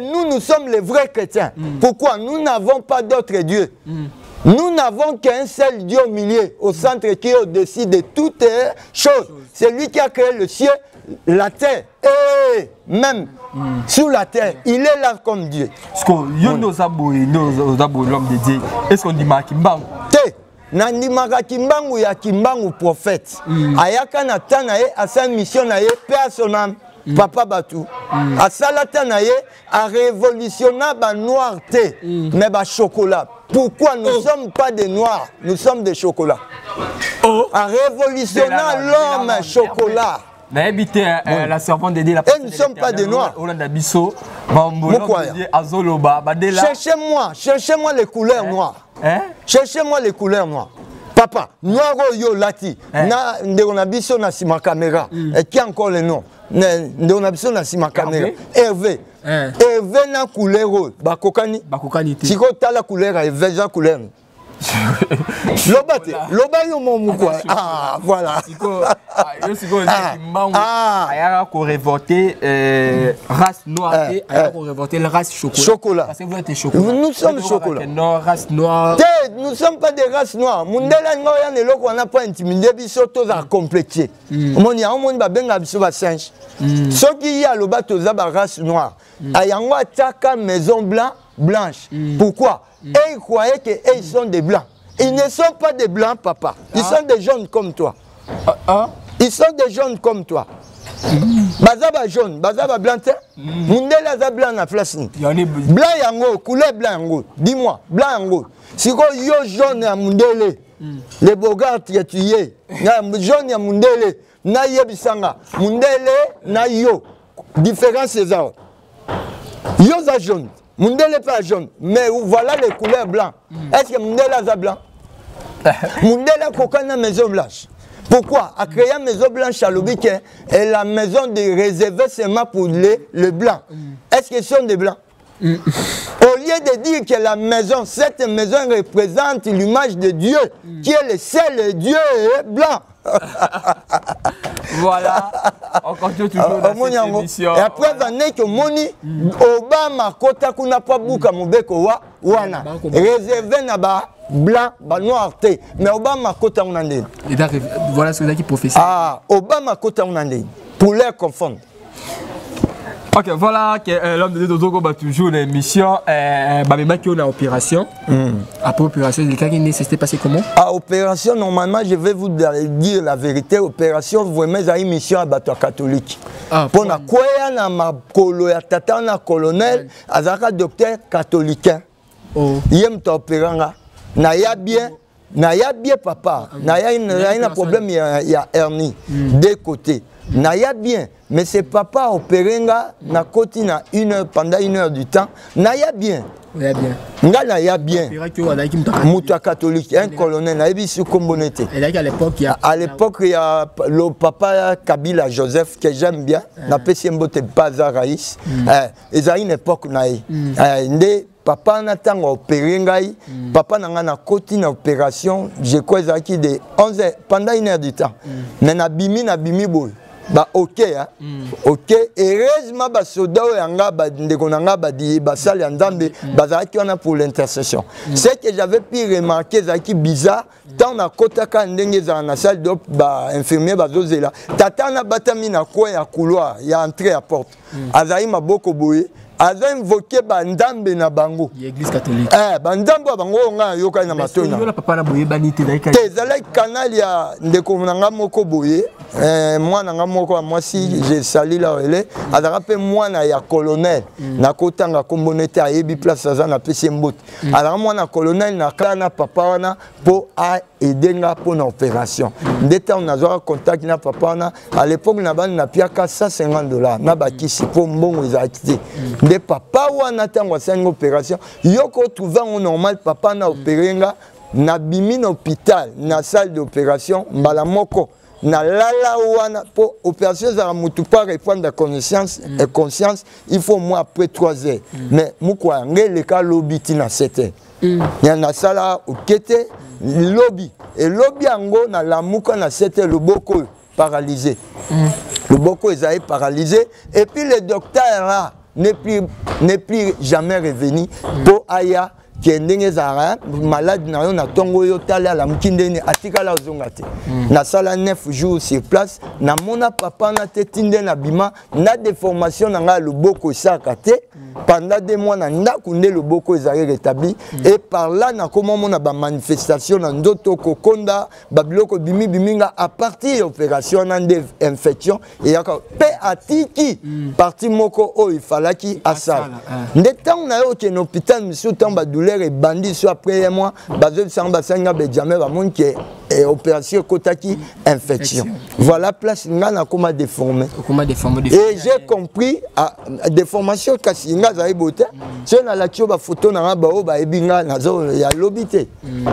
nous, nous sommes les vrais chrétiens. Pourquoi? Nous n'avons pas d'autre Dieu. Nous n'avons qu'un seul Dieu au milieu, au centre, qui est au-dessus de toutes choses. C'est lui qui a créé le ciel, la terre et même sous la terre. Il est là comme Dieu. Yo nde oza boye, nde oza boye, l'homme de Dieu. Est-ce qu'on ndimaka Kimbangu? Te, nandimaka Kimbangu ya Kimbangu prophète. Ayaka na temps na ye, asala mission na ye, mpe à son âme. Papa batu asala ta na ye, arévolutionna banoir te, mais bachocolat. Pourquoi? Nous ne sommes pas des noirs, nous sommes des chocolats. Arévolutionna l'homme chocolat. Nayebi te, la servante de Dieu, la Et nous ne sommes pas des noirs. Olanda biso mambo azoloba badela. Cherchez-moi, cherchez-moi les couleurs noires. Hein? Cherchez-moi les couleurs noires, papa. Noir oyo olati na ndeko na biso na nsima caméra, qui encore le nom, ndeko na biso na nsima caméra, Hervé. Hervé na couleur oyo bakokani? Bakokani te. Sikoyo tala couleur ya Hervé, eza couleur, loba te, loba yo mo mokwa. Ah, voilà. Yo sikoyo, Kimbangu ayaka korévolter race noire te, ayaka korévolter la race chocolat. Chocolat. Parce que vous êtes chocolat. Nous sommes chocolat. Non, race noire te, nous sommes pas des races noires. Mundele alinga oya na eloko wana mpo intimider biso, tozala complexe. Omoni yango, omoni babenga biso basinge. Soki ye aloba toza barace noire, yango atiaka maison blanche. Pourquoi? Et ils croyaient que eux, ils sont des blancs. Ils ne sont pas des blancs, papa. Ils sont des jaunes comme toi. Ils sont des jaunes comme toi. Baza ba jaune, baza ba blanc te. Mundele aza blanc na place ni. Blanc yango, couleur blanc yango. Dis-moi, blanc yango. Sikoyo yo jaune ya mundele. Le bogart que tu es. Na jaune ya mundele, na yebisanga. Mundele na yo. Différence eza. Yo za jaune. Mundele pas jaune, mais voilà les couleurs blancs. Est-ce que mundele aza blanc? Mundele akoka na maison blanche. Pourquoi? A créé maison blanche alobi que est la maison de réserver seulement pour les blancs. Est-ce qu'ils sont des blancs? Au lieu de dire que la maison, cette maison représente l'image de Dieu, qui est le seul Dieu blanc. Voilà, on continue toujours dans cette émission. Et après, année que moni, Obama kota kuna pa buka mobeko wa wana réservé na ba blanc ba noir te, mais Obama kota kuna ndeni. Voilà ce que prophétie. Ah, Obama kota kuna ndeni pour les confondre. Ok, voilà que l'homme de Dieu Dozogo va toujours l'émission. Bah, qui on a opération. Après opération, le cas qui s'est passé comment? Ah, opération, normalement, je vais vous dire la vérité. Opération, vraiment, c'est une mission à bateau catholique. Ah, pour na quoi na ma colo ya tata na colonel, azaka docteur catholique. Oh. Yem ta opéranga. Na ya bien. Na ya bien papa. Na ya un problème ya ya hernie des côtés. Na ya bien, mais c'est papa opérenga na koti na une heure, pendant une heure du temps. Na ya bien. Ya bien. Nga na ya bien. Mutu catholique, un colonel na yebi su kombo nete. À l'époque il y a à l'époque il y a le papa Kabila Joseph que j'aime bien, na pesi mbote Baza Raïs. Ezali une époque na ye. Nde papa na tango opéré ngai, papa na nga na koti na opération, je crois ezalaki de 11 heures, pendant une heure du temps. Mais na bimi boy. Ba OK hein. OK, heureusement ba soda oyo nga ba ndeko na nga ba di ba salle ya Nzambe, bazalaki wana pour l'intercession. Ce que j'avais pu remarquer ezalaki bizarre, tant na kotaka ndenge ezala na salle d'op ba infirmier bazozela. Tata na batami na coin ya couloir, ya entrée ya porte. Azali maboko boye, aza invoqué ba Nzambe na bango. L'église catholique. Eh, ba Nzambe ba bango nga yoka na matoi na. Yo papa na boye bani te daika. Te ezalaki canal ya ndeko na nga moko boye, mwana nga moko ya mwasi, je salue là ele, azalaka pe mwana ya colonel. Na kotanga kombo nete ayebi place aza na pesi mbote. Azalaka mwana colonel na kala na papa wana po a aider nga po na opération. Nde tango nazwaka contact na papa wana, à l'époque na bani na piaka $150 na bakisi po mbongo ezalaki te. Nde papa wana tango asangi opération, yoko trouver ngo normal papa na opéré nga na bimi na hôpital na salle d'opération mbala moko na lala wana po opération ezala mutu pa reprendre connaissance et conscience, il faut moi après 3 heures. Mais mukwa ngele ka lobi ti na 7 heures. Ya na sala okete lobi et lobi yango na lamuka na 7 heures loboko paralysé. Loboko ezali paralysé et puis le docteur là n'est plus jamais revenu pour aya qui ndenge ezalaka malade na yo na ntongo oyo tala alamuki ndenge atikala ozonga te. Nasala 9 jours sur place, namona papa na te ti nde nabima na déformation na ngai ya loboko esalaka te. Pendant 2 mois na ndako nde loboko ezali rétabli. Et par là nakoma mona ba manifestation na nzoto kokonda ba biloko bimi biminga à partir ya opération na nde infection eyaka pe atiki parti moko oyo ifalaki asala. Nde ntango na yo okende hôpital mosusu ntango ba douleur ebandi so après un mois bazobisanga basangi ba jamais bamoni ke opération ekotaki infection. Voilà place nga nakoma déformé. Okoma déformé, Et j'ai compris déformation kasi nga azali boye te. Soki nalaki yo ba photo na nga ba oyo bayebi nga nazo ya lobi te.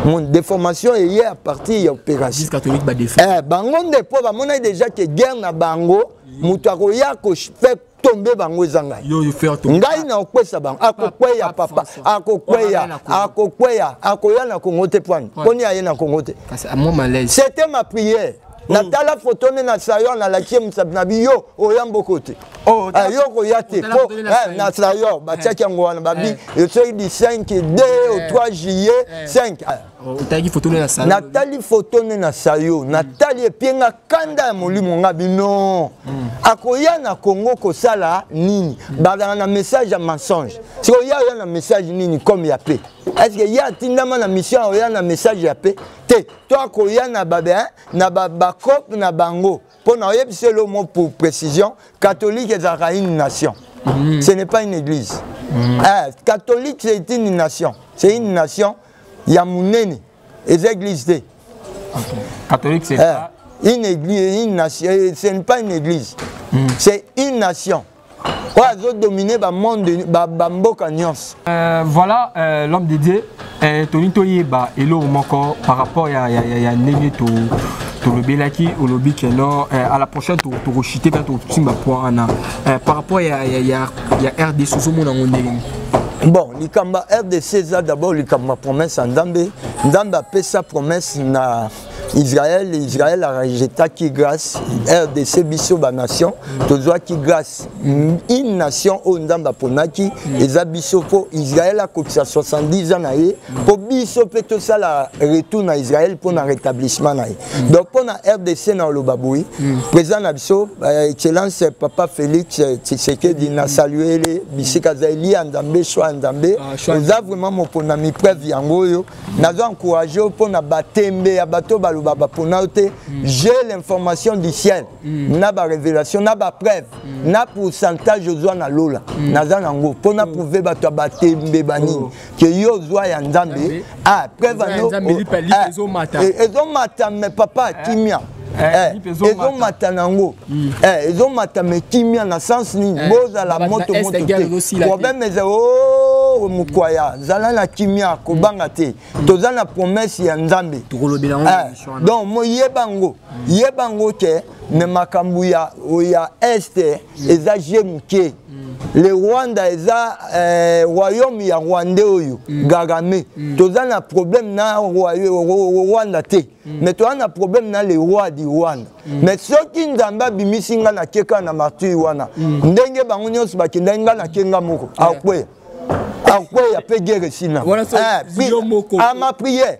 Mon déformation eye à partir ya opération. Église catholique ba déformé. Bango nde po bamonaki déjà que guerre na bango moto akoya ko faire tomber bango eza ngai. Yo, yo faire tomber. Ngai na okpesa bango. Akokweya Papa papa. François. Akokweya, Oyo na Congo. akokweya, akoya na Congo te pwani. Ouais. Poni aye na Congo te. Kasi, à moi malaise. C'était ma prière. Natala foto ne na sayor, nalaki ye mosapi na bi yo oya mboko te. Oh, eh, yo koya te po eh, na sayor batiaki yango wana babi soki du 5 2 au 3 juillet 5. Otali foto ne na sayo? Natali foto ne na sayo, natali epie nga kanda ya molimo nga bino. Akoya na Congo kosala nini? Bazalaka na message ya mensonge. Sikoyo ya oya na message nini comme ya pe? Est ce que ye atindama na mission oya na message ya pe te? To akoya na ba na ba bacope na bango mpo na oyebisa elo mo pour précision, catholique ezalaka une nation. Ce n'est pas une église. Eh, catholique c'est une nation, c'est une nation ya monene, eza église te. Catholique c'est Eh, pas une église, une nation, eh, ce n'est pas une église. C'est une nation oyo azodomine bamonde, bamboka nyonso. Voilà, l'homme de Dieu, tolingi toyeba eloko moko par rapport ya ndenge tolobelaki, olobi ke non, à la prochaine tokochite mpe tokosimba point wana par rapport ya RDC. Ozomona yango ndenge nini? Bon, likambo ya RDC eza d'abord likambo ya promesse ya Nzambe. Nzambe apesa promesse na Israël, Israël arejetaki grâce. RDC, biso banation tozwaki grâce. Une nation oyo Nzambe aponaki eza biso, mpo Israël akokisa 70 ans na ye, mpo biso mpe tosala retour na Israël mpo na rétablissement na ye. Donc mpo na RDC, na oloba boye, président na biso, excellence papa Félix Tshisekedi, na saluele bisika aza, eli ya Nzambe, choix ya Nzambe. Oza vraiment moponami, preuve yango oyo nazo encourage yo mpo na batembe ya bato baloba bapona yo te. J'ai l'information du ciel, na barévélation, na bapreuve, na pourcentage ozwa na lola. Naza nango mpo na prouve bato ya batembe banini ke yo ozwa ya Nzambe. Ah, preuve ezomata. Ezomata, mais papa, kimia ezomata nango, ezomata mais kimia. Na sens nini? Bozala moto moto te, problème eza o mokwaya. Zala na kimia, kobanga te, toza na promesse ya Nzambe. Donc mo yeba yango, yeba yango ke na makambo ya Est eza je moke. Le Rwanda eza royaume ya Rwandais oyo Kagame. Toza na problème na Rwanda te, mais toza na problème na le roi du Rwanda. Mais soki Nzambe abimisi nga, nake kaka na martyre wana, ndenge bango nyonso bakendaki, nga nake nga moko, akweya, akweya mpe guerre esila. Ama prière,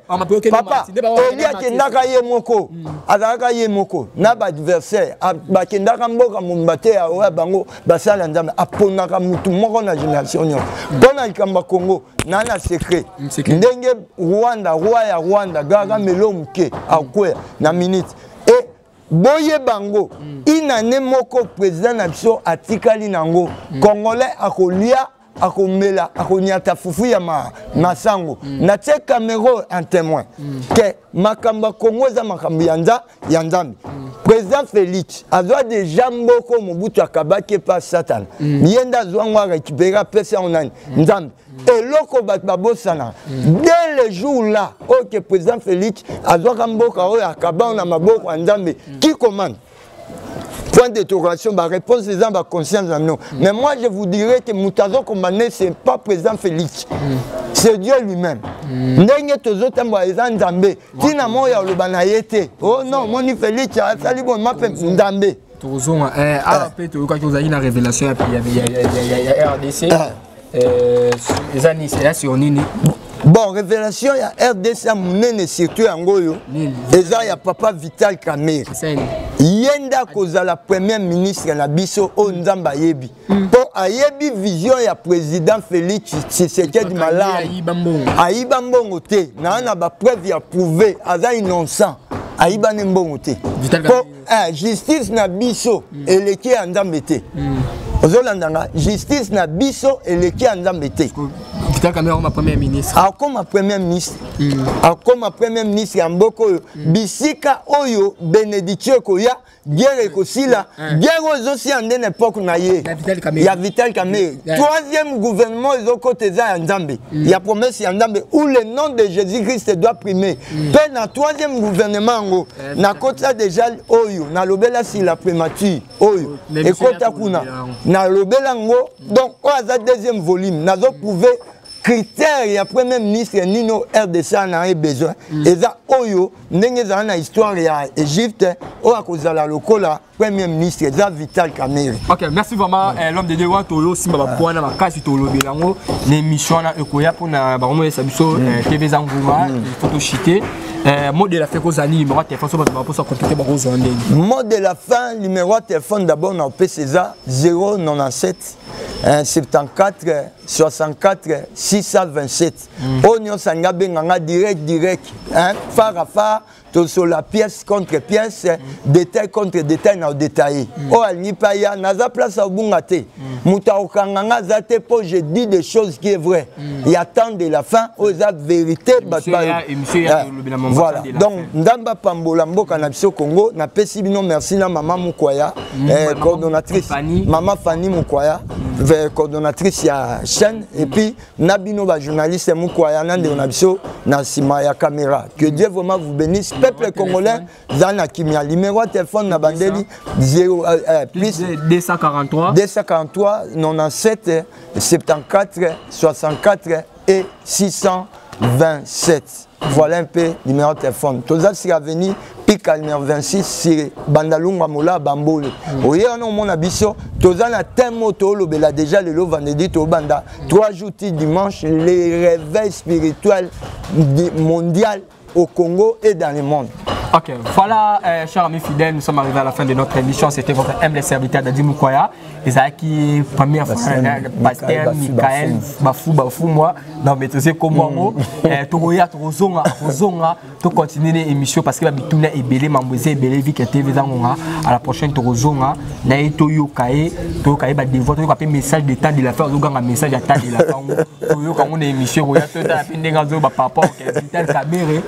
papa Eli akendaka ye moko, azalaka ye moko na baadversaire, bakendaka mboka momba te. Oyo bango basala, Nzambe aponaka mutu moko na génération nyonso. Mpo na likambo ya Congo, na secret ndenge Rwanda, roi ya Rwanda Kagame moke akweya na minute e boyeba yango. Inane moko président na biso atikali nango, Congolais akolia, akomela, akoniata fufu ya masango. Natie Cameroun en témoin ke makambo ya Congo eza makambo ya Nzambe. Président Félix azwa deja mboko Mobutu akabaki epa Satana. Ye nde azwa yango, arécupéré, apesi yango nani? Nzambe. Eloko bato babosana, dès le jour là oyo ke président Félix azwaka mboka oyo akaba na maboko ya Nzambe, qui commande? Point d'interrogation. Baréponse eza baconscience na bino. Mais moi je vous dirais que moto azokomande, c'est pas président Félix, c'est Dieu lui-même. Ndenge tozotambola eza Nzambe. Ntina moko ya oloba na ye te, oh non, moni Félix asali bon ma mpe Nzambe. Tokozonga awa mpe toyokaki ozalaki na révélation ya RDC. Eza nini? Eza sur nini? Bon, révélation ya RDC ya monene, surtout yango oyo eza ya papa Vital Kamerhe. Ye nde akozala premier ministre na biso oyo Nzambe ayebi, mpo ayebi vision ya président Félix Tshisekedi malamu. Ayiba mbongo te, naa na bapreuve ya prouve, aza innocent, ayiba ne mbongo te, mpo justice na biso eleki ya Nzambe te. Ozolanda nga? Justice na biso eleki ya Nzambe te. Vital Kamerhe akoma premier ministre? Akoma premier ministre, akoma premier ministre ya mboka oyo. Bisika oyo bénédiction ekoya, guerre ekosila. Guerre oyo ezosila nde na époque na ye ya Vital Kamerhe. Troisième gouvernement ezokota, eza ya Nzambe, ya promesse ya Nzambe, où le nom de Jésus Christ doit primer. Mpe na troisième gouvernement yango, nakota déjà oyo nalobela sur la primature oyo ekota kuna, nalobela yango. Donc oyo aza deuxième volume, nazoprouve. Critère ya premier ministre nino RDC na ye besoin eza oyo ndenge ezala na histoire ya Égypte, oyo akozala lokola premier ministre eza Vital Kamerhe. Ok, merci vraiment, l'homme de Dieu. Wana toyo simba ba points na makasi, tolobela yango na émission wana ekoya mpona bango moyesa biso. TV eza ngonga, il faut tochite. Mot de la fin kozali numéro ya téléphone, so bato baposa contacter bakozwa ndenge? Mot de la fin, numéro ya téléphone d'abord na opesa eza 097 74 64 627. Oyo nyonso alingi abenga nga direct direct, hein, phare à phare, tosola pièce contre pièce, détail contre détail, na odétaille. Oyo alingi mpe aya, naza place abunga te. Moto akokanga nga aza te, mpo je dis des choses qui est vrai. Ya temps de la fin, oyo eza vérité, bato Émission ya tolobela mambo voilà. temps de la Donc fin. Nzambe apambola mboka na biso Congo. Napesi bino merci na mama Mukwaya, Mama coordonnatrice. Fanny. Mama Fanny Mukwaya, coordonnatrice ya chaîne, et puis na bino bajournaliste Mukwaya na ndeko na biso na nsima ya caméra. Que Dieu vraiment vous bénisse, peuple congolais. Za na kimia. Numéro ya téléphone na bandeli 0 plus 243 243 97 74 64 et 627. Voilà un peu numéro de téléphone. Toza sur avenue Pika numéro 26 sur Bandalungwa Mola Bambole. Oye wana omona biso toza na thème oyo tolobela déjà lelo vendredi, tobanda 3 jours ti dimanche, les réveils spirituels mondial au Congo et dans le monde. Ok, voilà, chers amis fidèles, nous sommes arrivés à la fin de notre émission. C'était votre humble serviteur Dadi Mukwaya. Ezalaki première fois, Pasteur pasteur Michael Michael Bafou Bafou, moi. Non, mais tu sais comment moi, tokoya, tokozonga, kozonga, to continuer l'émission parce que la bituna ebele, mamboze ebele, vi que TV zangonga. À la prochaine, tokozonga, na ye toyoka ye, toyoka ye ba devoir, toyoka pe message de temps de la fin, ozoganga message ya temps de la fin. Toyoka ngo na émission, koya, totala pe ndenge azoba par rapport au Vital Kamerhe.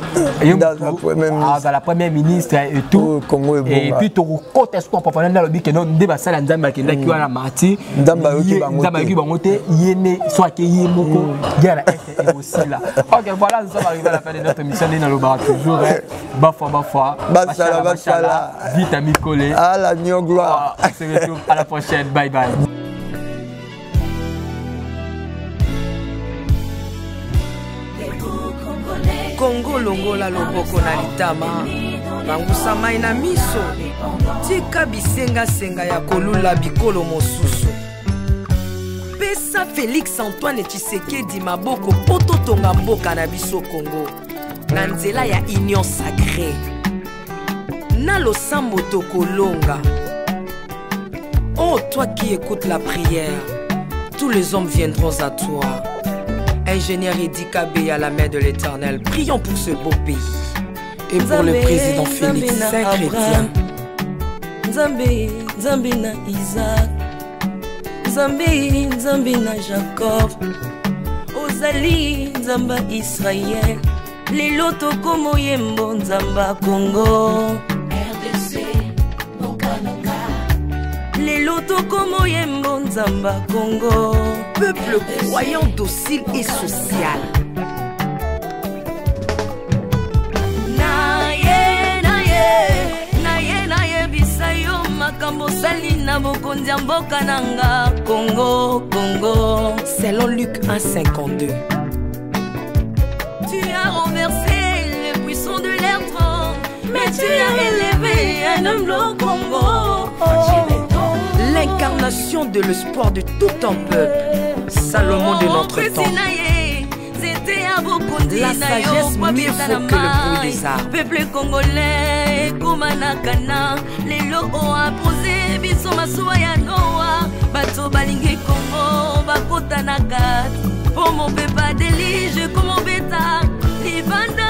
Ye Dans motu, la première ministre. ah, la première ministre et tout. Oh, Congo est bon, Et bah. puis tokokota est-ce qu'on peut nalobi ke non, nde basala Nzambe akendaki wana mati. Nzambe ayoki bango Nzambe te. ayoki bango te, ye ne so ake ye moko, guerre na Est ekosila. Ok, voilà, nous sommes arrivés à la fin de notre émission. Nde nalobaka toujours, hein, bafwa bafwa, Basala, basala, basala. vite ami collé. À la new gloire. On se retrouve à la prochaine. Bye bye. Kongo, longola loboko na litama, bangusa mai na miso, tika bisengasenga ya kolula bikolo mosusu. Pesa Félix Antoine Tshisekedi maboko mpo totonga mboka na biso Kongo na nzela ya union sacrée. Na losambo tokolonga. Oh, toi qui écoutes la prière, tous les hommes viendront à toi. Ingénieur Eddy Kabeya, la main de l'Éternel, prions pour ce beau pays et pour le Nzambe, président Félix, Nzambe na saint chrétien. Abraham. Nzambe, Nzambe na Isaac, Nzambe, Nzambe na Jacob, ozali Nzambe ya Israel. Lelo tokoma oyembo Nzambe ya Congo. RDC, mboka na nga. Lelo tokoma oyembo Nzambe ya Congo. Peuple croyant, docile et social. Na ye na ye na ye nayebisa yo makambo osali na bokonzi ya mboka na nga Kongo, Kongo. Selon Luc 1,52. Tu as renversé le puissant de l'air trône, mais tu as élevé un homme au Congo. L'incarnation de l'espoir de tout un peuple, Salomon de notre temps. Opesi na ye nzete ya bokonzi La na yo, sagesse po mieux abeta na vaut que le bruit mai. des armes. Peuple congolais ekóma na kana. Lelo oapose biso masuwa ya Noa. Bato balingi Kongo bakota na kati mpo mopepa déluge komobeta libanda.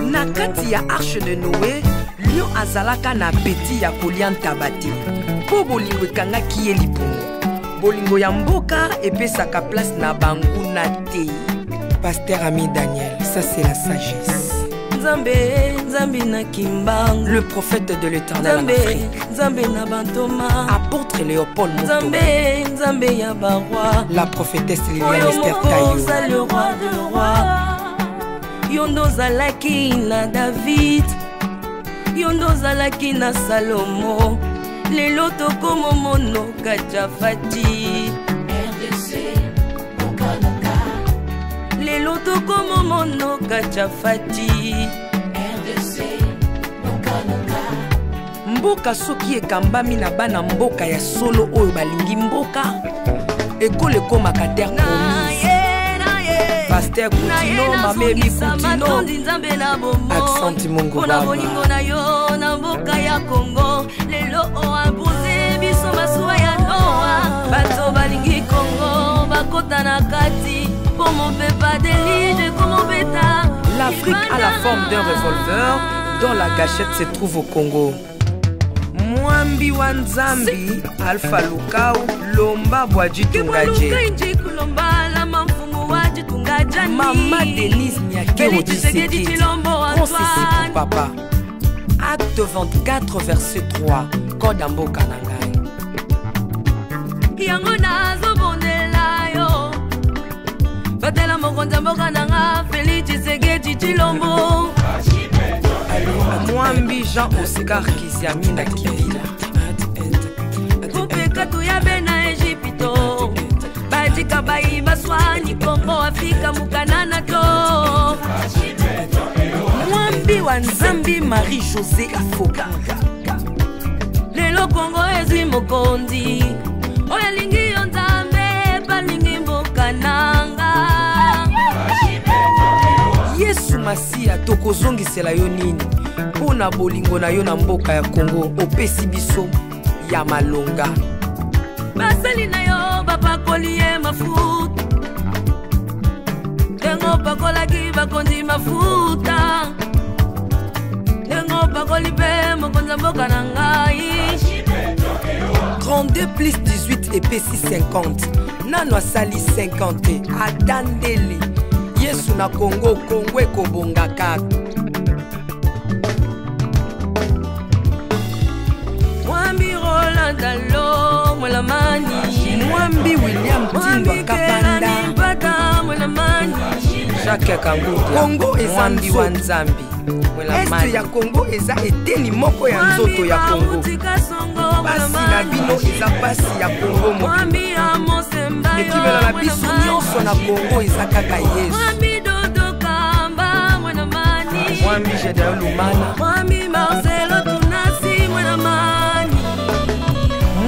Na kati ya arche de Noé, lion azalaka na appétit ya kolia ntaba te mpo bolingo ekangaki ye libumu. Bolingo ya mboka epesaka place na banguna te. Pasteur Ami Daniel, ça c'est la sagesse. Nzambe, Nzambe na Kimbangu, Le prophète de l'Éternel en Nzambe, Afrique, Nzambe na bantoma, apôtre Léopold Moto, Nzambe, Nzambe ya baroi, la prophétesse Liliane oyo Esther moko Tayo, oza le roi de roi. Yo nde ozalaki na David, yo nde ozalaki na Salomo. Lelo tokomomono kajafati. RDC, mboka na nga. Lelo tokomomonoka Jafati. RDC, mboka na nga. Mboka soki ekambami na bana mboka ya solo oyo balingi mboka, ekolo ekomaka terre promise. Pasteur Kutino, Mame Kutino, Nzambe na bomoi Accent Mongo mpona Baba. bolingo na yo na mboka ya Kongo. Lelo oimpose biso masuwa ya Noa. Bato balingi Kongo bakota na kati mpo mopepa delige komobeta. L'Afrique a la forme d'un revolver dont la gâchette se trouve au Congo. Mwambi wa Nzambi, Alpha Lukau, Lomba Bwadji Tungaje. Mama Denise Nyakero Tshisekedi, Conseil pour papa. Acte 24, verset 3, Code ya mboka na ngai. Yango nazobondela yo, batela mokonzi ya mboka na nga Félix Tshisekedi Tshilombo. Mwambi Jean Oscar Kiziamina Kibila. Kupeka tuyabe na Egypto, badika bayi baswani Kongo Afrika mukanana to. Mwambi wa Nzambi Marie-Josée Afoka. Lelo Kongo ezwi mokonzi oyo alingi yo Nzambe, balingi mboka nanga. Yesu Masiya, tokozongisela yo nini mpo na bolingo na yo na mboka ya Kongo opesi biso ya malonga. Basali na yo bapakoli ye mafuta, ndenge opakolaki bakonzi mafuta, ndenge opakoli mpe mokonzi ya mboka na ngai. 32 plus 18 epesi 50. Nano asali 50 te, ata ndele. Yesu na Kongo, Kongo ekobonga kaka. Mwambi Roland Dalo Mwelamani. Mwambi William Tindwa Mwambi Kapanda. Kelani Mpata Mwelamani. Jacques Kangudia. Kongo eza Mwambi nzoto. wa Nzambi Este ya Kongo eza eteni moko ya nzoto ya Kongo. Mwambi Kasongo Pasi na bino eza pasi ya Kongo mobimba. Mwambi Amos Mbayo Ekimelo na biso nyonso na Kongo eza kaka Yesu. Mwambi Dodo Kamba Mwelamani. Mwambi Gedeon Lumana. Mwambi Marcelo Tunasi Mwelamani.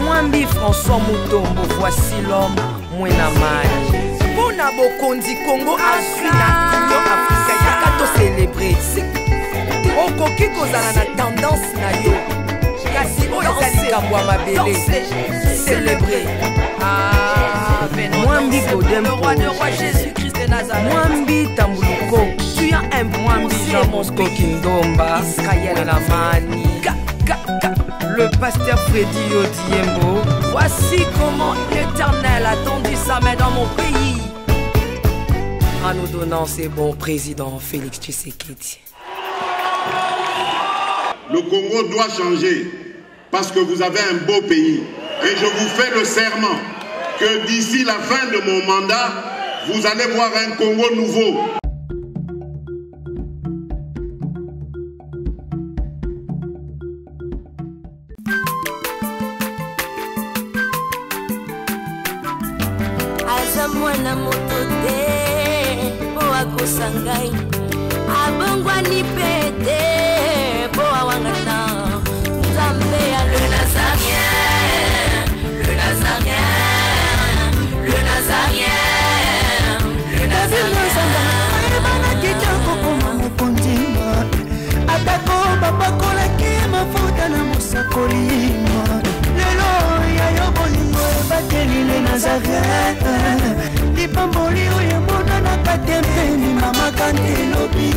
Mwambi François Mutombo, voici l'homme Mwenamani. Mpo na bokonzi Kongo azwi na Union Africaine, yaka tocélébre. Okoki kozala na tendance na yo, kasi oyo eza likambo ya mabele. Célébré. Mwambi Godem, Le roi de roi Jésus-Christ de Nazareth. Mwambi Tambuluko, Tu as imposé Mwambi Jean mon Bosco pays. Kindomba, Israël. Mwenamani. Le pasteur Freddy Odiembo. Voici comment l'Éternel a tendu sa main dans mon pays. En nous donnant ce bon président Félix Tshisekedi. Le Congo doit changer parce que vous avez un beau pays. Et je vous fais le serment que d'ici la fin de mon mandat, vous allez voir un Congo nouveau. Aza mwana moto te mpo akosa ngai, abongwani pe te mpo awangana Nzambe ya le Nazarien, le Nazarien, le Nazarien, le Nazarien. Ayebanaki te kokoma mokonzi, atako bapakolaki mafuta na mosakoli. Lelo ya yo bolingo ebateli le Nazaret, lipamboli oyo emonanaka te mpeni mama kante elobi.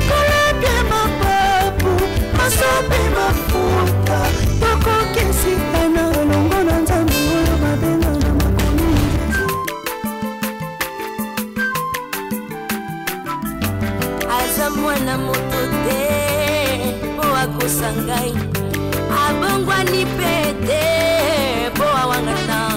Kolapie mapapu masopi mafuta, tokokisika na elongo na Nzambe oyo babenga na makomi. Aza mwana moto te mpo akosa ngai, abongwani pe te mpo awangana.